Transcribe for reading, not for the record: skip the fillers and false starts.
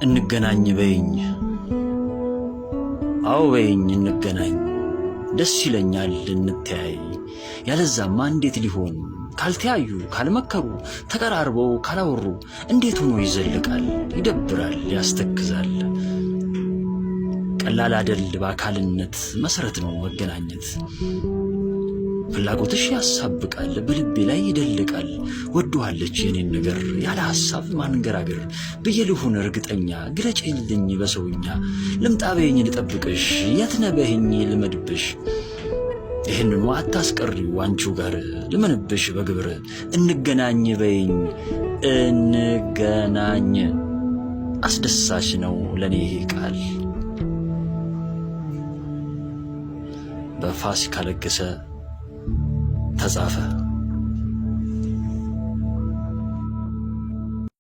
እንገናኝ በይኝ፣ አዎ በይኝ እንገናኝ፣ ደስ ይለኛል እንተያይ፣ ያለዛማ እንዴት ሊሆን? ካልተያዩ ካልመከሩ ተቀራርበው ካላወሩ እንዴት ሆኖ ይዘልቃል? ይደብራል፣ ያስተክዛል። ቀላል አደል በአካልነት መሰረት ነው መገናኘት። ፍላጎትሽ ያሳብቃል፣ በልቤ ላይ ይደልቃል። ወደዋለች የኔን ነገር ያለ ሐሳብ ማንገራገር ብዬ ልሁን እርግጠኛ፣ ግለጭልኝ በሰውኛ። ልምጣ በይኝ ልጠብቅሽ፣ የት ነህ በይኝ ልመድብሽ። ይህንኑ አታስቀሪው አንቺው ጋር ልመንብሽ በግብር። እንገናኝ በይኝ እንገናኝ፣ አስደሳች ነው ለእኔ ይሄ ቃል። በፋሲካ ለገሰ ተጻፈ።